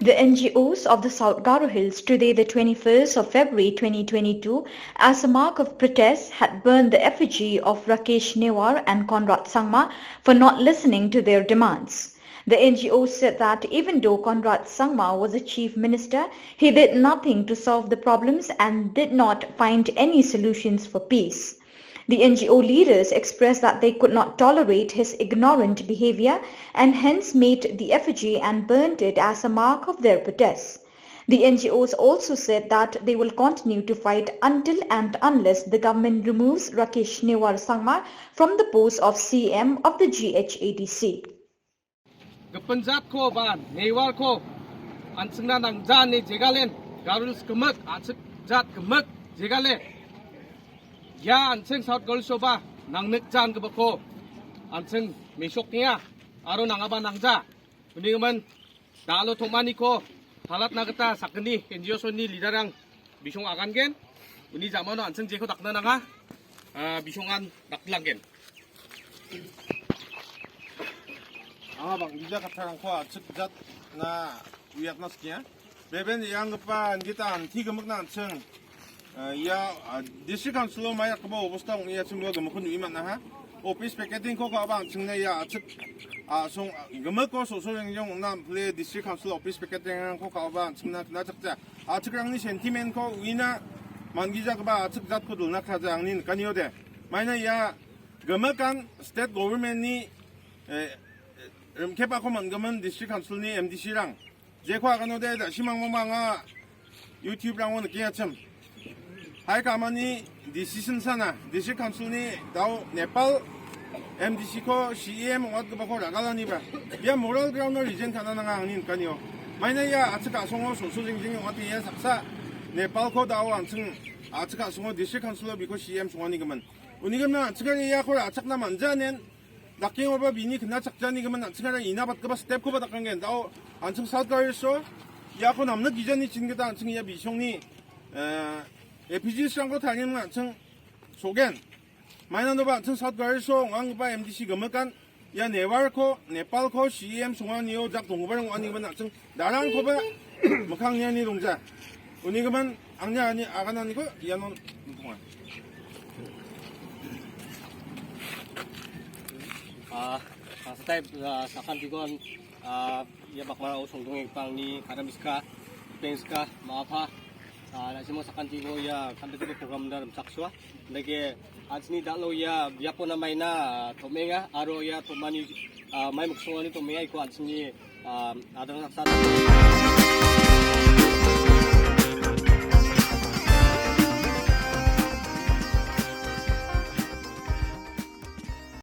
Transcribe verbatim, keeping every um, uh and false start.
The N G Os of the South Garo Hills today, the twenty-first of February twenty twenty-two, as a mark of protest, had burned the effigy of Rakesh Newar and Conrad Sangma for not listening to their demands. The N G Os said that even though Conrad Sangma was a chief minister, he did nothing to solve the problems and did not find any solutions for peace. The N G O leaders expressed that they could not tolerate his ignorant behavior and hence made the effigy and burned it as a mark of their protest. The N G Os also said that they will continue to fight until and unless the government removes Rakesh Newar Sangma from the post of C M of the G H A D C. Gipin jatko ba Newarko an·chingna nangja ine jegalen, Garo Hills gimik, an·ching jat gimik jegale. Ia an·ching South Garo Hills-oba nangnikja ingipako an·ching mesokniya aro nangaba nangja. Unigimin dalo tom·aniko talatna gita sakgni N G O-sni leader-rang bisong agangen. Uni jamano an·ching jeko dakna nanga. Ah, bisongan daklangen. Anga bang·gija kattarangko a·chik jatna uiatna sikenga. Beben ianggipa anggita anti gimikna an·ching, ah, ia, ah, district council-o mai dakgipa obosta ong·e ia chimua gimikko nui man·aha. Office vacating-ko ka·aba an·chingna ia a·chik, ah, song, ah, gimikko so·so rengjeng ong·na am·pile district council office vacating-rangko ka·aba an·chingna knajakja. A·chikrangni sentiment-ko uina man·gijagipa a·chik jatko dilna kaja angni nikanio de. Maina ia gimikan state government-ni, eh, rimkepako man·gimin district council-ni M D C-rang. Jeko aganode, da·simangmoma anga YouTube-rango nikengachim. Hai ka·mani decision sana, district council-ni dao Nepal M D C-ko C E M ong·atgipako ragalaniba. Ia moral ground-o resign ka·na nanga angni nikanio. Maina ia a·chik a·songo so·so jingje ong·ate ia saksa Nepal-ko dao an·ching a·chik a·songo district council-o biko C E M songanigimin. Unigimin an·chingara iako ra·chakna man·janen, dakengoba bini kna·chakjanigimin an·chingara ina batgipa step-koba dakengen. Dao an·ching South Garo Hills-o iako namnik gijani chin gita an·ching ia bisongni, eh, effigies-rangko tarienga an·ching sogen. Mainanoba an·ching South Garo Hills-o ong·anggipa M D C gimikan ia Newarko, Nepalko C E M songanio jak donggiparang ong·anigimin an·ching darangkoba mikkang niani dongja. Unigimin angni ani agananiko iano nikenga. Ah, ah, step, ah, sakantikon, ah, ia bakmao songdongenggipa angni kadam iska, peng iska, ma·apa, ah, na·simang sakantiko ia kandikgipa program-na rimchaksoa. Dake, an·chingni dal·o ia biapo namaina, ah, tom·enga, aro ia tom·ani, ah, mai miksongani tom·enga, iko an·chingni, ah, adrang saksa.